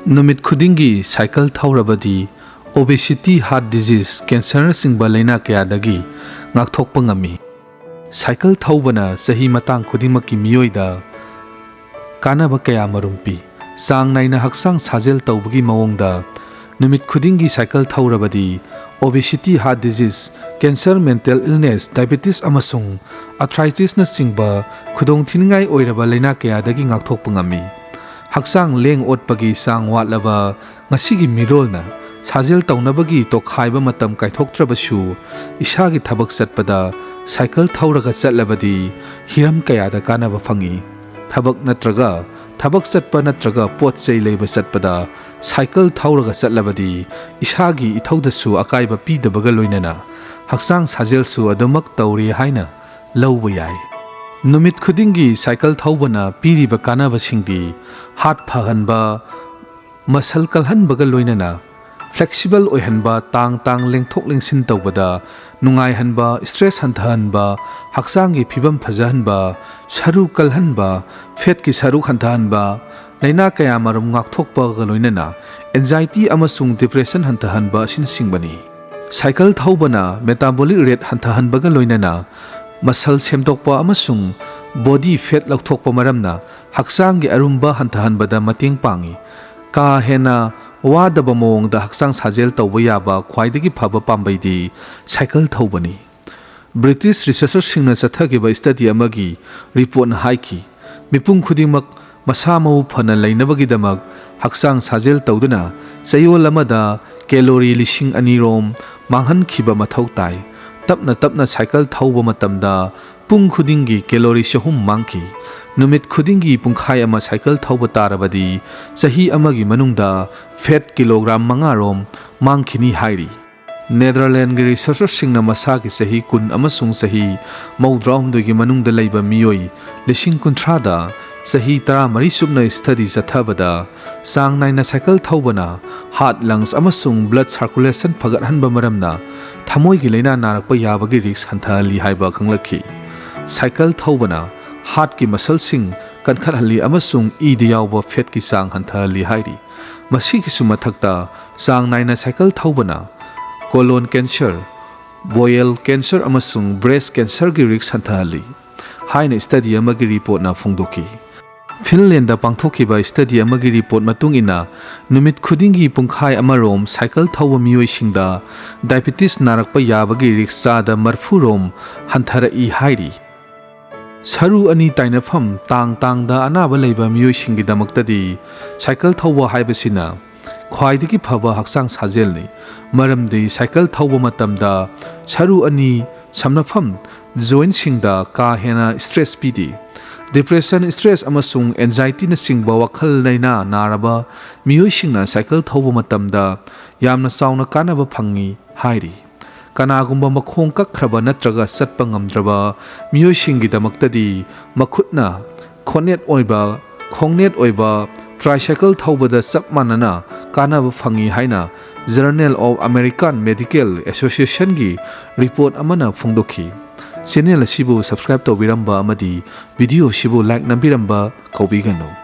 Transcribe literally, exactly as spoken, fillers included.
ꯅꯨꯃꯤꯠ ꯈꯨꯗꯤꯡꯒꯤ cycle ꯊꯧꯔꯕꯗꯤ obesity, heart disease, cancerꯅꯆꯤꯡꯕ ꯂꯥꯏꯅꯥ ꯀꯌꯥꯗꯒꯤ ꯉꯥꯛꯊꯣꯛꯄ ꯉꯝꯃꯤ꯫ ꯁꯥꯏꯀꯜ ꯊꯧꯕꯅ ꯆꯍꯤ ꯃꯇꯥꯡ ꯈꯨꯗꯤꯡꯃꯛꯀꯤ ꯃꯤꯑꯣꯏꯗ ꯀꯥꯟꯅꯕ ꯀꯌꯥ ꯃꯔꯨꯝ ꯄꯤ꯫ ꯆꯥꯡ ꯅꯥꯏꯅ ꯍꯛꯆꯥꯡ ꯁꯥꯖꯦꯜ ꯇꯧꯕꯒꯤ ꯃꯑꯣꯡꯗ ꯅꯨꯃꯤꯠ ꯈꯨꯗꯤꯡꯒꯤ cycle ꯊꯧꯔꯕꯗꯤ obesity, heart disease, cancer, mental illness, diabetes ꯑꯃꯁꯨꯡ arthritisꯅꯆꯤꯡꯕ ꯈꯨꯗꯣꯡꯊꯤꯅꯤꯡꯉꯥꯏ ꯑꯣꯏꯔꯕ ꯂꯥꯏꯅꯥ ꯀꯌꯥꯗꯒꯤ ꯉꯥꯛꯊꯣꯛꯄ ꯉꯝꯃꯤ꯫ ꯍꯛꯆꯥꯡ ꯂꯦꯡ ꯑꯣꯠꯄꯒꯤ ꯆꯥꯡ ꯋꯥꯠꯂꯕ ꯉꯁꯤꯒꯤ ꯃꯤꯔꯣꯜꯅ ꯁꯥꯖꯦꯜ ꯇꯧꯅꯕꯒꯤ ꯇꯣꯈꯥꯏꯕ ꯃꯇꯝ ꯀꯥꯏꯊꯣꯛꯇ꯭ꯔꯕꯁꯨ, ꯏꯁꯥꯒꯤ ꯊꯕꯛ ꯆꯠꯄꯗ ꯁꯥꯏꯀꯜ ꯊꯧꯔꯒ ꯆꯠꯂꯕꯗꯤ ꯍꯤꯔꯝ ꯀꯌꯥꯗ ꯀꯥꯟꯅꯕ ꯐꯪꯏ꯫ ꯊꯕꯛ ꯅꯠꯇ꯭ꯔꯒ ꯊꯕꯛ ꯆꯠꯄ ꯅꯠꯇ꯭ꯔꯒ ꯄꯣꯠ ꯆꯩ ꯂꯩꯕ ꯆꯠꯄꯗ ꯁꯥꯏꯀꯜ ꯊꯧꯔꯒ ꯆꯠꯂꯕꯗꯤ ꯏꯁꯥꯒꯤ ꯏꯊꯧꯗꯁꯨ ꯑꯀꯥꯏꯕ ꯄꯤꯗꯕꯒ ꯂꯣꯏꯅꯅ ꯍꯛꯆꯥꯡ ꯁꯥꯖꯦꯜꯁꯨ ꯑꯗꯨꯃꯛ ꯇꯧꯔꯤ ꯍꯥꯏꯅ ꯂꯧꯕ ꯌꯥꯏ꯫ ꯅꯨꯃꯤꯠ ꯈꯨꯗꯤꯡꯒꯤ ꯁꯥꯏꯀꯜ ꯊꯧꯕꯅ ꯄꯤꯔꯤꯕ ꯀꯥꯟꯅꯕꯁꯤꯡꯗꯤ heart ꯐꯍꯟꯕ, muscle ꯀꯜꯍꯟꯕꯒ ꯂꯣꯏꯅꯅ flexible ꯑꯣꯏꯍꯟꯕ, ꯇꯥꯡ ꯇꯥꯡ ꯂꯦꯡꯊꯣꯛ ꯂꯦꯡꯁꯤꯟ ꯇꯧꯕꯗ ꯅꯨꯡꯉꯥꯏꯍꯟꯕ, stress ꯍꯟꯊꯍꯟꯕ, ꯍꯛꯆꯥꯡꯒꯤ ꯐꯤꯕꯝ ꯐꯖꯍꯟꯕ, ꯁꯔꯨ ꯀꯜꯍꯟꯕ, fatꯀꯤ ꯁꯔꯨꯛ ꯍꯟꯊꯍꯟꯕ, ꯂꯥꯏꯅꯥ ꯀꯌꯥ ꯃꯔꯨꯝ ꯉꯥꯛꯊꯣꯛꯄꯒ ꯂꯣꯏꯅꯅ anxiety ꯑꯃꯁꯨꯡ depression ꯍꯟꯊꯍꯟꯕ ꯑꯁꯤꯅꯆꯤꯡꯕꯅꯤ꯫ ꯁꯥꯏꯀꯜ ꯊꯧꯕꯅ metabolic rate ꯍꯟꯊꯍꯟꯕꯒ ꯂꯣꯏꯅꯅ muscle ꯁꯦꯝꯗꯣꯛꯄ ꯑꯃꯁꯨꯡ body fat ꯂꯧꯊꯣꯛꯄ ꯃꯔꯝꯅ ꯍꯛꯆꯥꯡꯒꯤ ꯑꯔꯨꯝꯕ ꯍꯟꯊꯍꯟꯕꯗ ꯃꯇꯦꯡ ꯄꯥꯡꯏ꯫ ꯀꯥ ꯍꯦꯟꯅ ꯋꯥꯗꯕ ꯃꯑꯣꯡꯗ ꯍꯛꯆꯥꯡ ꯁꯥꯖꯦꯜ ꯇꯧꯕ ꯌꯥꯕ ꯈ꯭ꯋꯥꯏꯗꯒꯤ ꯐꯕ ꯄꯥꯝꯕꯩꯗꯤ ꯁꯥꯏꯀꯜ ꯊꯧꯕꯅꯤ꯫ British researcherꯁꯤꯡꯅ ꯆꯠꯊꯈꯤꯕ study ꯑꯃꯒꯤ reportꯅ ꯍꯥꯏꯈꯤ, ꯃꯤꯄꯨꯝ ꯈꯨꯗꯤꯡꯃꯛ ꯃꯁꯥ ꯃꯎ ꯐꯅ ꯂꯩꯅꯕꯒꯤꯗꯃꯛ ꯍꯛꯆꯥꯡ ꯁꯥꯖꯦꯜ ꯇꯧꯗꯨꯅ ꯆꯌꯣꯜ ꯑꯃꯗ calorie ꯂꯤꯁꯤꯡ ꯑꯅꯤ ꯔꯣꯝ ꯃꯥꯡꯍꯟꯈꯤꯕ ꯃꯊꯧ ꯇꯥꯏ꯫ ꯇꯞꯅ ꯇꯞꯅ ꯁꯥꯏꯀꯜ ꯊꯧꯕ ꯃꯇꯝꯗ ꯄꯨꯡ ꯈꯨꯗꯤꯡꯒꯤ calorie ꯆꯍꯨꯝ ꯃꯥꯡꯈꯤ꯫ ꯅꯨꯃꯤꯠ ꯈꯨꯗꯤꯡꯒꯤ ꯄꯨꯡꯈꯥꯏ ꯑꯃ ꯁꯥꯏꯀꯜ ꯊꯧꯕ ꯇꯥꯔꯕꯗꯤ ꯆꯍꯤ ꯑꯃꯒꯤ ꯃꯅꯨꯡꯗ fat ꯀꯤꯂꯣꯒ꯭ꯔꯥꯝ ꯃꯉꯥ ꯔꯣꯝ ꯃꯥꯡꯈꯤꯅꯤ ꯍꯥꯏꯔꯤ꯫ ꯅꯦꯗꯔꯂꯦꯟꯒꯤ researcherꯁꯤꯡꯅ ꯃꯁꯥꯒꯤ ꯆꯍꯤ ꯀꯨꯟ ꯑꯃꯁꯨꯡ ꯆꯍꯤ ꯃꯧꯗ꯭ꯔꯥꯍꯨꯝꯗꯣꯏꯒꯤ ꯃꯅꯨꯡꯗ ꯂꯩꯕ ꯃꯤꯑꯣꯏ ꯂꯤꯁꯤꯡ ꯀꯨꯟꯊ꯭ꯔꯥꯗ ꯆꯍꯤ ꯇꯔꯥꯃꯔꯤ ꯆꯨꯞꯅ study ꯆꯠꯊꯕꯗ, ꯆꯥꯡ ꯅꯥꯏꯅ ꯁꯥꯏꯀꯜ ꯊꯧꯕꯅ heart, lungs ꯑꯃꯁꯨꯡ blood circulation ꯐꯒꯠꯍꯟꯕ ꯃꯔꯝꯅ ꯊꯃꯣꯏꯒꯤ ꯂꯥꯏꯅꯥ ꯅꯥꯔꯛꯄ ꯌꯥꯕꯒꯤ risk ꯍꯟꯊꯍꯜꯂꯤ ꯍꯥꯏꯕ ꯈꯪꯂꯛꯈꯤ꯫ ꯁꯥꯏꯀꯜ ꯊꯧꯕꯅ heartꯀꯤ muscleꯁꯤꯡ ꯀꯟꯈꯠꯍꯜꯂꯤ ꯑꯃꯁꯨꯡ ꯏꯗ ꯌꯥꯎꯕ ꯐꯦꯠꯀꯤ ꯆꯥꯡ ꯍꯟꯊꯍꯜꯂꯤ ꯍꯥꯏꯔꯤ꯫ ꯃꯁꯤꯒꯤꯁꯨ ꯃꯊꯛꯇ, ꯆꯥꯡ ꯅꯥꯏꯅ ꯁꯥꯏꯀꯜ ꯊꯧꯕꯅ colon cancer, bowel cancer ꯑꯃꯁꯨꯡ breast cancerꯒꯤ risk ꯍꯟꯊꯍꯜꯂꯤ ꯍꯥꯏꯅ study ꯑꯃꯒꯤ reportꯅ ꯐꯣꯡꯗꯣꯛꯈꯤ꯫ ꯐꯤꯟꯂꯦꯟꯗ ꯄꯥꯡꯊꯣꯛꯈꯤꯕ study ꯑꯃꯒꯤ report ꯃꯇꯨꯡ ꯏꯟꯅ, ꯅꯨꯃꯤꯠ ꯈꯨꯗꯤꯡꯒꯤ ꯄꯨꯡꯈꯥꯏ ꯑꯃꯔꯣꯝ ꯁꯥꯏꯀꯜ ꯊꯧꯕ ꯃꯤꯑꯣꯏꯁꯤꯡꯗ diabetes ꯅꯥꯔꯛꯄ ꯌꯥꯕꯒꯤ risk ꯆꯥꯗ ꯃꯔꯤꯐꯨ ꯔꯣꯝ ꯍꯟꯊꯔꯛꯏ ꯍꯥꯏꯔꯤ꯫ ꯁꯔꯨ ꯑꯅꯤ ꯇꯥꯏꯅꯐꯝ ꯇꯥꯡ ꯇꯥꯡꯗ ꯑꯅꯥꯕ ꯂꯩꯕ ꯃꯤꯑꯣꯏꯁꯤꯡꯒꯤꯗꯃꯛꯇꯗꯤ ꯁꯥꯏꯀꯜ ꯊꯧꯕ ꯍꯥꯏꯕꯁꯤꯅ ꯈ꯭ꯋꯥꯏꯗꯒꯤ ꯐꯕ ꯍꯛꯆꯥꯡ ꯁꯥꯖꯦꯜꯅꯤ, ꯃꯔꯝꯗꯤ ꯁꯥꯏꯀꯜ ꯊꯧꯕ ꯃꯇꯝꯗ ꯁꯔꯨ ꯑꯅꯤ ꯁꯝꯅꯐꯝ jointꯁꯤꯡꯗ ꯀꯥ ꯍꯦꯟꯅ stress ꯄꯤꯗꯦ꯫ Depression, stress ꯑꯃꯁꯨꯡ anxietyꯅꯆꯤꯡꯕ ꯋꯥꯈꯜ ꯂꯩꯅꯥ ꯅꯥꯔꯕ ꯃꯤꯑꯣꯏꯁꯤꯡꯅ ꯁꯥꯏꯀꯜ ꯊꯧꯕ ꯃꯇꯝꯗ ꯌꯥꯝꯅ ꯆꯥꯎꯅ ꯀꯥꯟꯅꯕ ꯐꯪꯏ ꯍꯥꯏꯔꯤ꯫ ꯀꯅꯥꯒꯨꯝꯕ ꯃꯈꯣꯡ ꯀꯛꯈ꯭ꯔꯕ ꯅꯠꯇ꯭ꯔꯒ ꯆꯠꯄ ꯉꯝꯗ꯭ꯔꯕ ꯃꯤꯑꯣꯏꯁꯤꯡꯒꯤꯗꯃꯛꯇꯗꯤ ꯃꯈꯨꯠꯅ ꯈꯣꯡꯅꯦꯠ ꯑꯣꯏꯕ, ꯈꯣꯡꯅꯦꯠ ꯑꯣꯏꯕ tricycle ꯊꯧꯕꯗ ꯆꯞ ꯃꯥꯟꯅꯅ ꯀꯥꯟꯅꯕ ꯐꯪꯏ ꯍꯥꯏꯅ Journal of American Medical Associationꯒꯤ report ꯑꯃꯅ ꯐꯣꯡꯗꯣꯛꯈꯤ꯫ Channel ꯑꯁꯤꯕꯨ subscribe ꯇꯧꯕꯤꯔꯝꯕ ꯑꯃꯗꯤ video ꯑꯁꯤꯕꯨ like ꯅꯝꯕꯤꯔꯝꯕ ꯀꯥꯎꯕꯤꯒꯅꯨ꯫